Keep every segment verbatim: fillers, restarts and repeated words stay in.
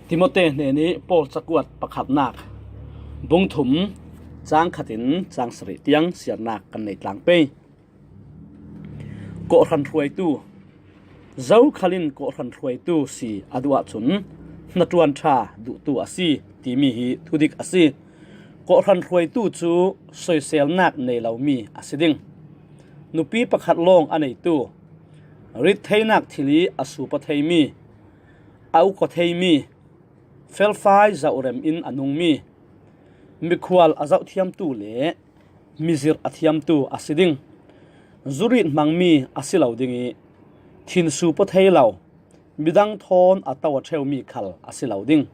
Timote hnenih Paul cakuat pakhatnak bung thum cang khatin cang sarih tiang siarnak kan nei tlang pei. Kawhhran hruaitu, zokhal in kawhhran hruaitu si a duh ahcun hnaṭuan ṭha duhtu a si timi hi thudik a si. Kawhhran hruaitu cu soiselnak nei lomi a si ding. Nupi pakhat lawng a neitu, rittheinak thil i a supa theimi, a uka theimi, felfai zohrem in a nungmi, mikhual a zohthiamtu le mizirh a thiamtu a si ding. Zurit hmangmi a si lo ding i thinsupa thei lo, midang thawn a to a ṭheumi khal a si lo ding.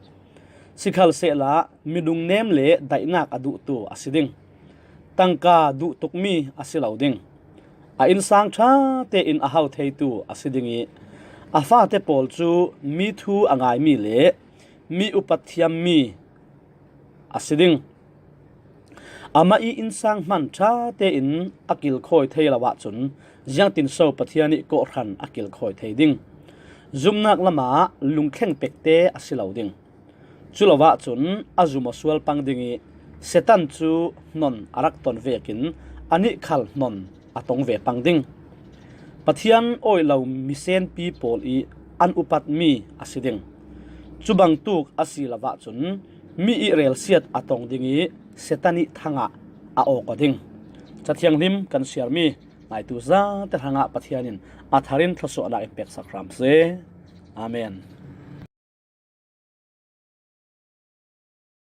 Sikhalsehla minung nem le daihnak a duhtu a si ding. Tangka duh tukmi a si lo ding. A innsang ṭha tein a hau theitu a si ding i a fate pawl cu mi thu a ngaimi le mi upat thiammi a si ding. Amah i innsang hman ṭha tein a kilkhawi thei lo ahcun ziangtinso Pathian i kawhhran a kilkhawi thei ding? Zumnak lamah lungthleng pekte a si lo ding. Culo ahcun a zum a sual pang ding i Satan cu hnon a rak ton vekin anih khal hnon a tong ve pang ding. Pathian awih lo misenpi pawl i an upatmi a si ding. Cubangtuk a si lo ahcun mi i relsiat a tong ding i Satan i thangah a awk aw ding. Cathianghlim kan siarmi ngaitu zate hrangah Pathian in a thar in thluasuahnak in peksak hram seh. Amen.